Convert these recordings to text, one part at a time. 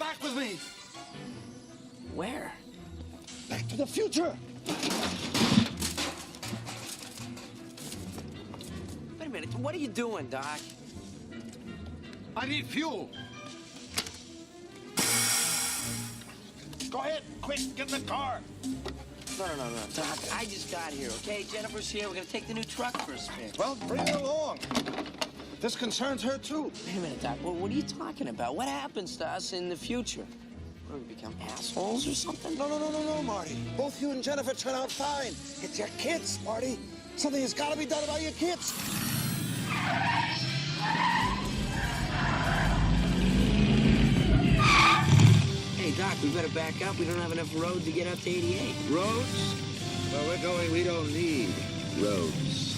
back with me. Where? Back to the future. Wait a minute, what are you doing, Doc? I need fuel. Go ahead, quick, get in the car. No, Doc, I just got here, okay? Jennifer's here, we're gonna take the new truck for a spin. Well, bring her along. This concerns her, too. Wait a minute, Doc, what are you talking about? What happens to us in the future? What, we become assholes or something? No, Marty. Both you and Jennifer turn out fine. It's your kids, Marty. Something has got to be done about your kids. Hey, Doc, we better back up. We don't have enough road to get up to 88. Roads? Where we're going, we don't need roads.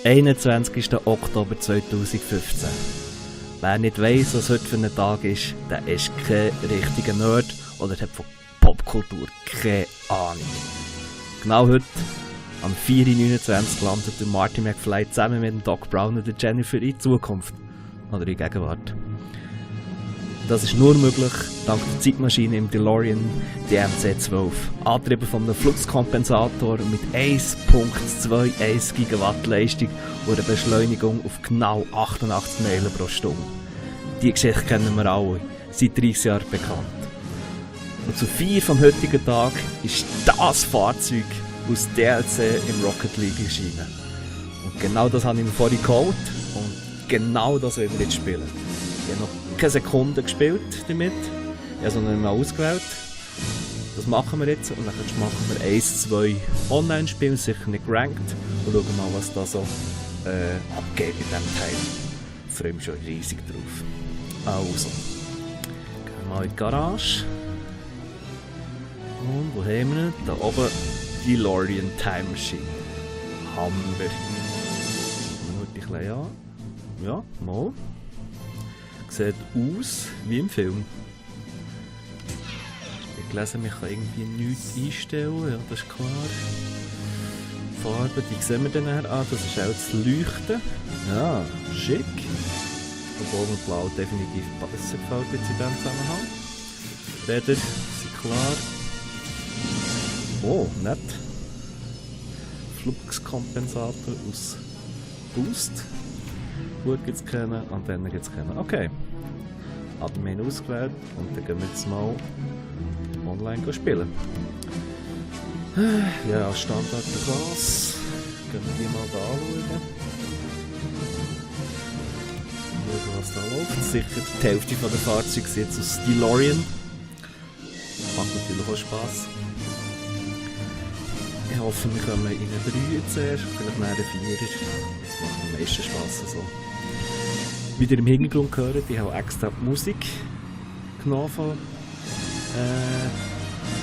...21. Oktober 2015. Wer nicht weiss, was heute für ein Tag ist, der ist kein richtiger Nerd oder hat von Popkultur keine Ahnung. Genau heute, am 4.29 Uhr, landet der Marty McFly zusammen mit dem Doc Brown und der Jennifer in die Zukunft. Oder in die Gegenwart. Das ist nur möglich dank der Zeitmaschine im DeLorean DMC-12. Angetrieben von einem Fluxkompensator mit 1,21 Gigawatt Leistung und einer Beschleunigung auf genau 88 Meilen pro Stunde. Diese Geschichte kennen wir alle, seit 30 Jahren bekannt. Und zu 4 vom heutigen Tag ist das Fahrzeug aus DLC im Rocket League erschienen. Und genau das habe ich mir vorhin geholt und genau das wollen wir jetzt spielen. Ich habe noch keine Sekunde gespielt damit. Ich habe es noch nicht mal ausgewählt. Das machen wir jetzt und dann machen wir 1-2 Online-Spiele, sicher nicht ranked. Und schauen mal, was da so abgeht in diesem Teil. Ich freue mich schon riesig drauf. Also, gehen wir mal in die Garage. Und wo haben wir ihn? Da oben die DeLorean Time Machine. Hammer. Schauen wir mal an. Ja, mal. Sieht aus wie im Film. Ich gelesen, man kann irgendwie nichts einstellen, ja, das ist klar. Farbe, die sehen wir dann nachher. Ah, das ist auch das Leuchten. Ja, schick. Obwohl mir Blau definitiv besser gefällt jetzt in diesem Zusammenhang. Räder sind klar. Oh, nett. Fluxkompensator aus Boost. Gut gibt es keinen, Antennen gibt es keinen. Okay. Admin ausgewählt und dann gehen wir jetzt mal online spielen. Ja, Standard Gas. Gehen wir die mal da anschauen. Schauen, was da läuft. Sicher die Hälfte der Fahrzeuge jetzt aus DeLorean. Macht natürlich auch Spass. Ich hoffe, wir kommen in einen 3 zuerst, vielleicht nach einen 4er. Das macht am meisten Spass so. Wie ihr im Hintergrund gehört, ich habe extra die Musik genommen von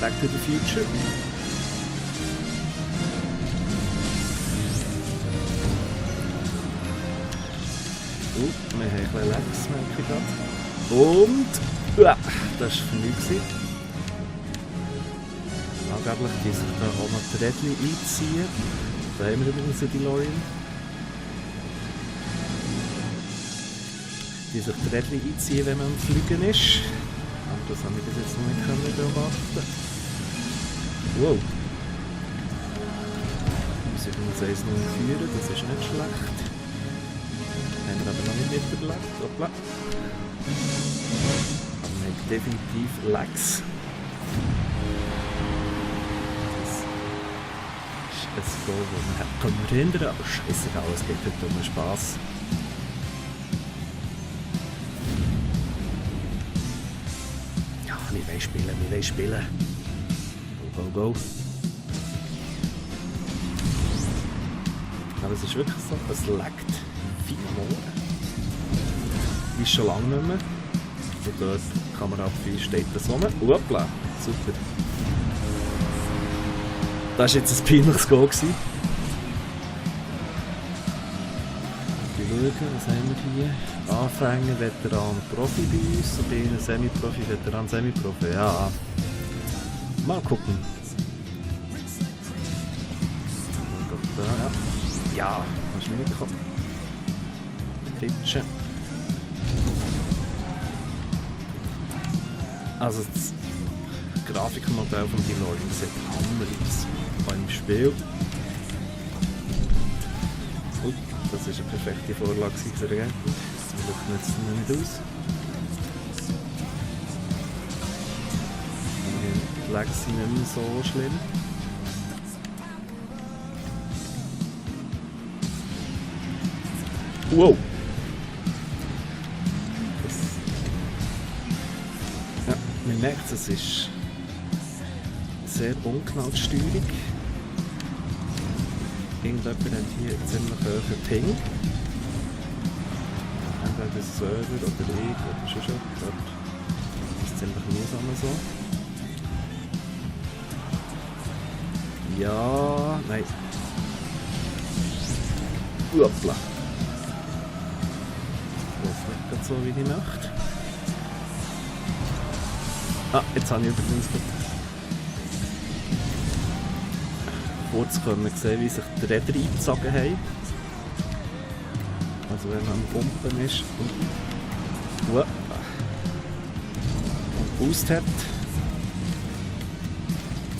Back to the Future. Wir haben ein bisschen Lags, merke ich gerade. Und das war für mich. Angeblich die sich da auch noch die Rädchen einziehen. Da haben wir übrigens die DeLorean. Die sich die Rädchen einziehen, wenn man am Fliegen ist. Aber das habe ich bis jetzt noch nicht beobachten. Wow. Wir müssen uns noch führen, das ist nicht schlecht. Haben wir aber noch nicht miterlebt. Hoppla. Aber wir haben definitiv Lags. Das ist ein Goal, das wir verhindern, aber scheissegal, es geht heute um Spass. Ja, wir wollen spielen. Go, go, go. Aber es ist wirklich so, es laggt viel mehr. Ist schon lange nicht mehr. Und dort, Kamera ab 4, steht das rum. Hoppla, super. Das war jetzt ein peinliches Go. schauen, was haben wir hier? Anfänger, Veteran, Profi bei uns. Und bei ihnen Semi-Profi, Veteran, Semi-Profi. Ja. Mal gucken. Ja, hast du mich mitbekommen? Pitchen. Also das Grafikmodell von DeLorean sieht hammer aus. Auch im Spiel. Gut, das ist eine perfekte Vorlage für den Gegner. Zum Glück nützt es nicht aus. Die Lags sind nicht mehr so schlimm. Wow! Ja, man merkt, es ist sehr ungenau die Steuerung. Irgendjemand hat hier einen ziemlich hohen Ping. Entweder der Server oder ich oder schon jemand. Das ist ziemlich mühsam so. Ja, nein. Hoppla. So wie ich möchte. Jetzt habe ich übrigens kurz sehen, wie sich die Räder eingezogen haben. Also wenn man am Pumpen ist und Boost hat,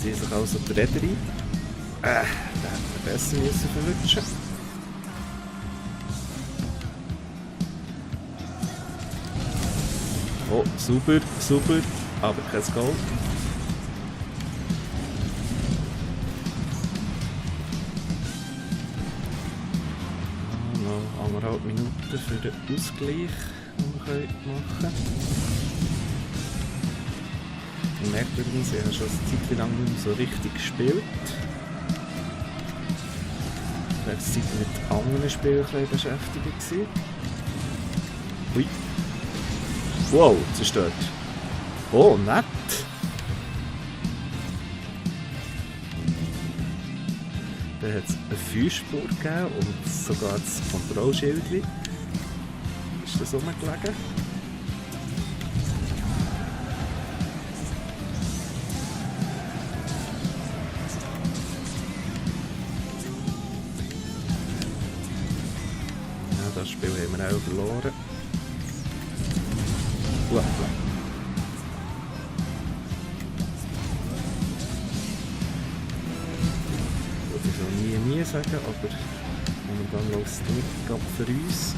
ziehen sich also die Räder ein. Da hätte man besser verwutschen. Oh, super, super, aber kein Goal. Noch 1,5 Minuten für den Ausgleich, den wir machen können. Man merkt übrigens, ich habe schon eine Zeit lang nicht mehr so richtig gespielt. Ich war eine Zeit mit anderen Spielen beschäftigt. Ui. Wow, zerstört. Oh, nett. Da hat es eine Feuerspur gegeben und sogar das Kontrollschild. Ist das rumgelegen? Ja, das Spiel haben wir auch verloren. Ich will nie sagen, aber momentan läuft es nicht gerade für uns.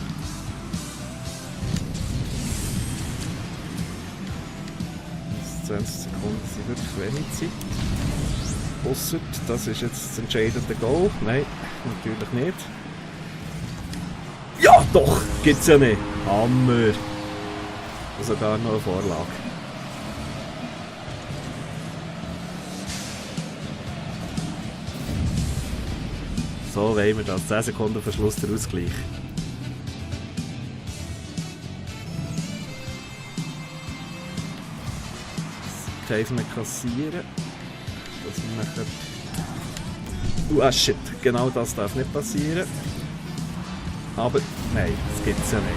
Also 20 Sekunden sind wirklich wenig Zeit. Ausser, das ist jetzt das entscheidende Goal. Nein, natürlich nicht. Ja, doch! Gibt's ja nicht. Hammer! Sogar noch eine Vorlage. So wollen wir das. 10 Sekunden Verschluss der Ausgleich. Keins mehr kassieren. Dass wir nachher... shit. Genau das darf nicht passieren. Aber nein, das gibt es ja nicht.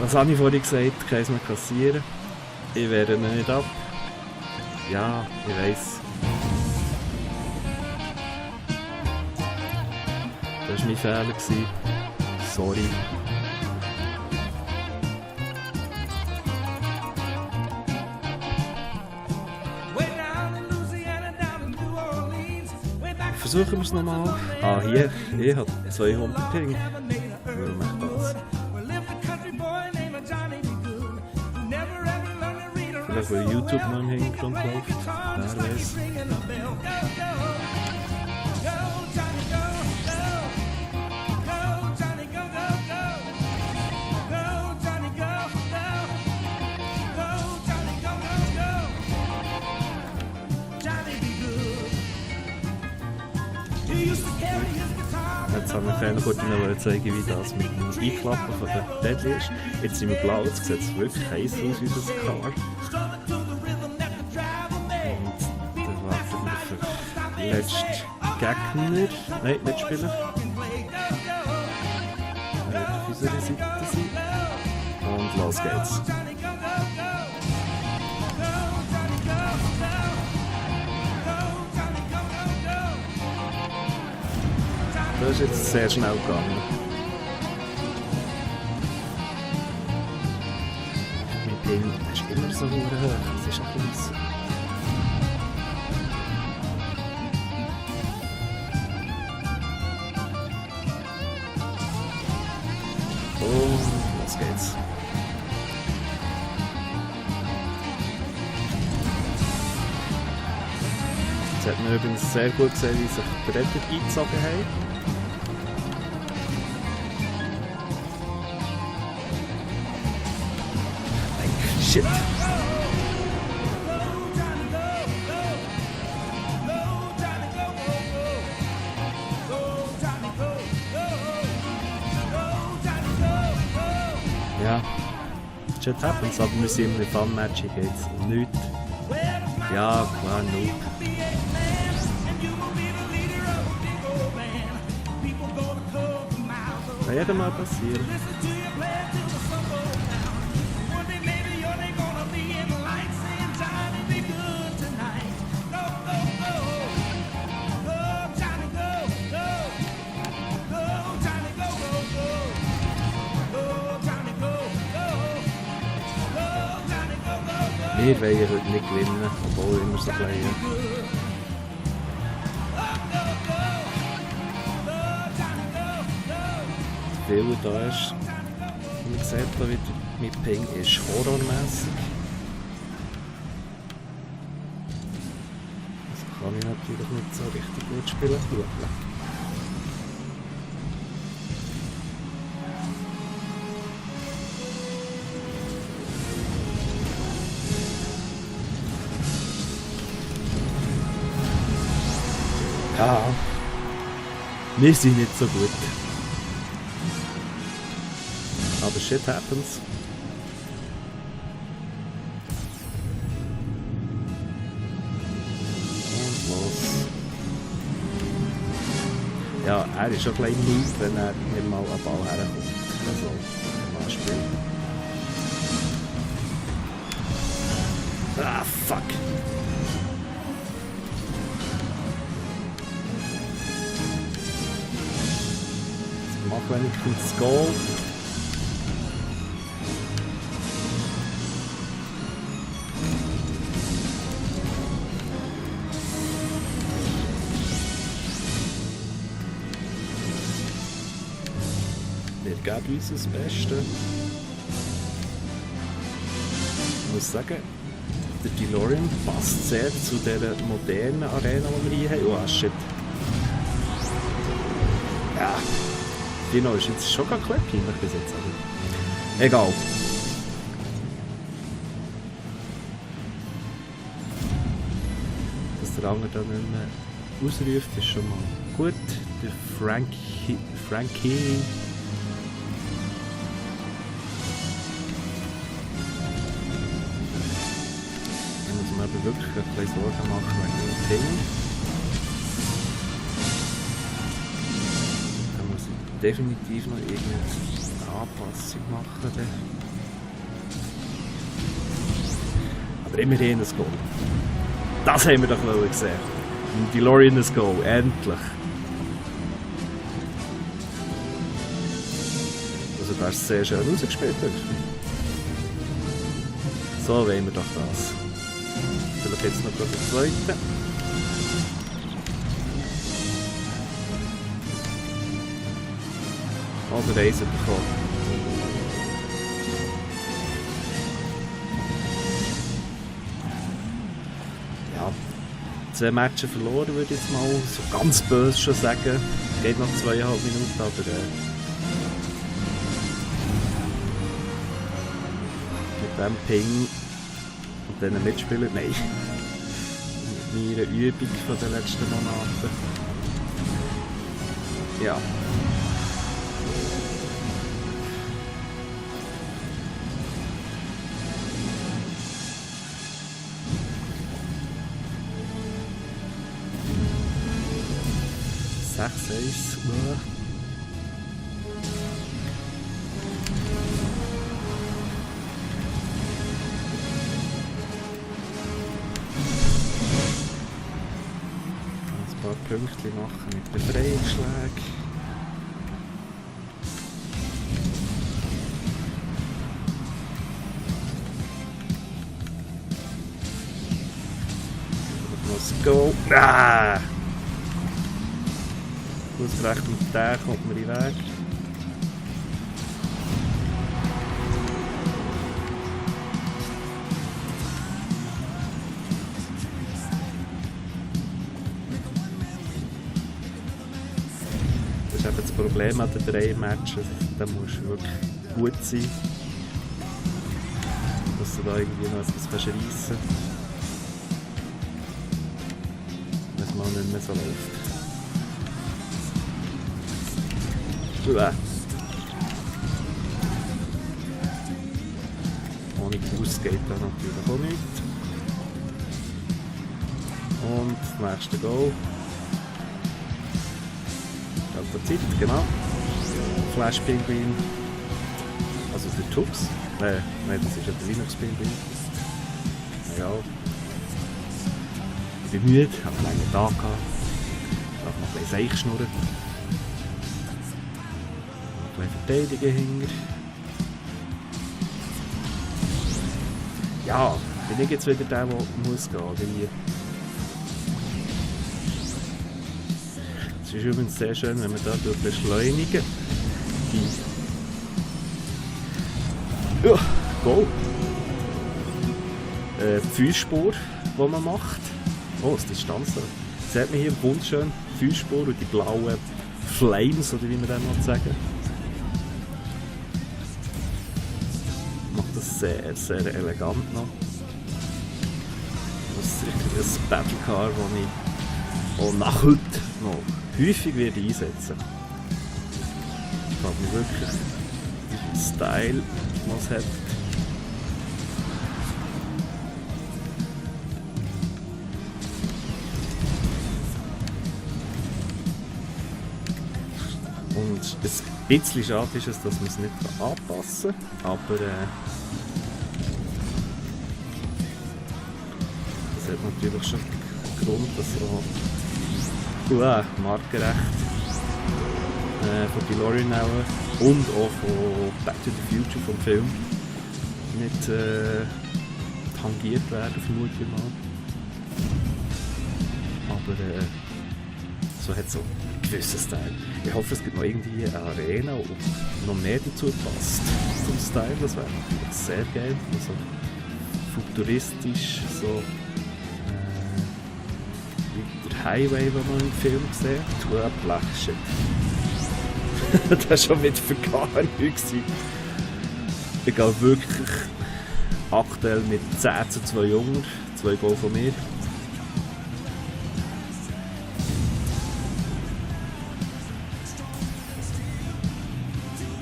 Was habe ich vorhin gesagt? Keins mehr kassieren. Ich wehre ihn nicht ab. Ja, ich weiss. Das war mein Fehler. Sorry. Versuchen wir es nochmal. Hier. Ich habe 200 Ping. Warum mache ich das? Vielleicht weil YouTube noch im Hintergrund läuft. Wer weiß. Jetzt haben wir keine kurz zeigen, wie das mit dem Einklappen von der Deadly ist. Jetzt sind wir blau, jetzt sieht es wirklich heiß aus wie das Car. Und dann warten wir für den letzten Gegner. Nein, nicht spielen. unserer Seite sind. Und los geht's. Das ist jetzt sehr schnell gegangen. Mein Ping ist immer so hoch. Es ist ein kleines. Und los geht's. Jetzt hat man übrigens sehr gut gesehen, wie sich die Retter eingezogen haben. Shit. Ja, shit happens, aber wir sind im Fun-Match, hier geht's nichts. Ja, klar, noob. Kann jedem mal passieren. Wir wollen heute nicht gewinnen, obwohl wir immer so klein. Der Wille da ist, man sieht da wieder, mein Ping ist horrormässig. Das kann ich natürlich nicht so richtig gut spielen. Ja, wir sind nicht so gut. Aber shit happens. Und los. Ja, er ist schon ein bisschen mies, wenn er nicht mal einen Ball herkommt. Also, mal spielen. Ah, fuck. Mach wenigstens das Goal. Wir geben uns das Beste. Ich muss sagen, der DeLorean passt sehr zu dieser modernen Arena, die wir hier haben. Oh shit. Ja. Dino ist jetzt schon gar peinlich bis jetzt, aber egal. Dass der andere da nicht mehr ausruft, ist schon mal gut. Der Frankie. Da muss man aber wirklich ein bisschen Sorgen machen wegen dem Ping. Definitiv noch irgendeine Anpassung machen. Dann. Aber immerhin ein Goal. Das haben wir doch gesehen. Und DeLorean ein Goal. Endlich. Also das ist sehr schön rausgespielt. So wollen wir doch das. Vielleicht jetzt noch den zweiten. Oder Reise bekommen. Ja, 2 Matches verloren, würde ich jetzt mal so ganz böse schon sagen. Geht noch 2,5 Minuten, aber mit dem Ping und diesen Mitspielern, nein. Mit meiner Übung von den letzten Monaten. Ja. Pünktchen machen mit Befreiungsschlägen. Let's go! Ah! Ausgerechnet mit der kommt mir in den Weg. Das ist eben das Problem an den 3 Matches. Da musst du wirklich gut sein, dass du da irgendwie noch etwas reissen kannst. Wenn es mal nicht mehr so läuft. Ohne Kurs geht da natürlich auch nichts. Und das nächste Goal. Der Zeit, genau. Flash Pinguin. Also der Tux. Nein, das ist ja der Linux Pinguin. Naja. Ich bin müde, habe einen langen Tag gehabt. Darf noch ein bisschen Seich schnurren. Noch ein bisschen verteidigen hinter. Ja, bin ich jetzt wieder der muss gehen, oder wie? Es ist übrigens sehr schön, wenn man da beschleunigen. Ja, go! Die Feuerspur, die man macht. Oh, das Distanz. Seht man hier wunderschön die Feuerspur und die blauen Flames, oder wie man das mal sagen. Macht das sehr, sehr elegant noch. Das ist sicher ein Battlecar, das ich auch nach heute noch häufig werde einsetzen. Ich frage mich wirklich, wie viel Style was hat. Und ein bisschen schade ist es, dass man es nicht anpassen kann, aber das hat natürlich schon einen Grund, dass so markenrecht von DeLorean auch und auch von Back to the Future vom Film nicht tangiert werden, vermute ich mal. Aber so hat es so einen gewissen Style. Ich hoffe, es gibt noch irgendwie eine Arena, die noch mehr dazu passt zum Style. Das wäre natürlich sehr geil. Also futuristisch, so Highway, den man im Film sieht. Du Blechshit. Das war schon wieder für gar nichts. Ich gehe wirklich aktuell mit 10:2 Jungen. 2 Goal von mir.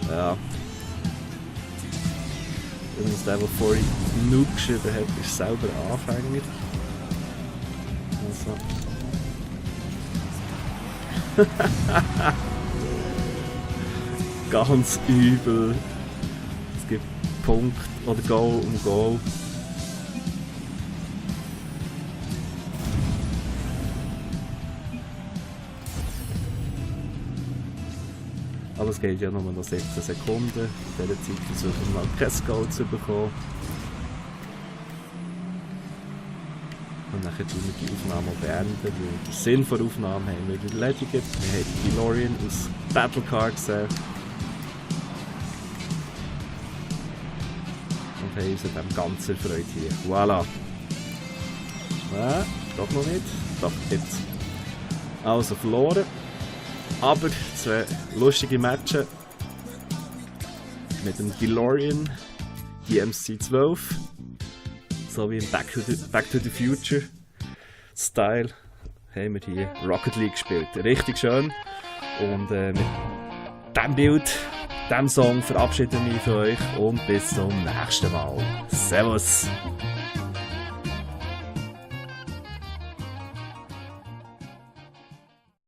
Ja. Übrigens der vorhin Noob geschrieben hat, ist selber Anfänger. Also. Ganz übel. Es gibt Punkt oder Goal um Goal. Aber es geht ja nur noch 16 Sekunden. In dieser Zeit versuchen wir mal kein Goal zu bekommen. Und dann tun wir die Aufnahme beenden, weil den Sinn der Aufnahme haben wir erledigt. Wir haben die DeLorean aus Battlecar gesehen. Und haben uns an dem Ganzen erfreut hier. Voilà! Doch noch nicht. Doch, jetzt. Also verloren. Aber 2 lustige Matches. Mit dem DeLorean DMC-12. So wie im Back to the Future Style haben wir hier Rocket League gespielt. Richtig schön. Und mit diesem Bild, diesem Song verabschiede ich mich von euch und bis zum nächsten Mal. Servus!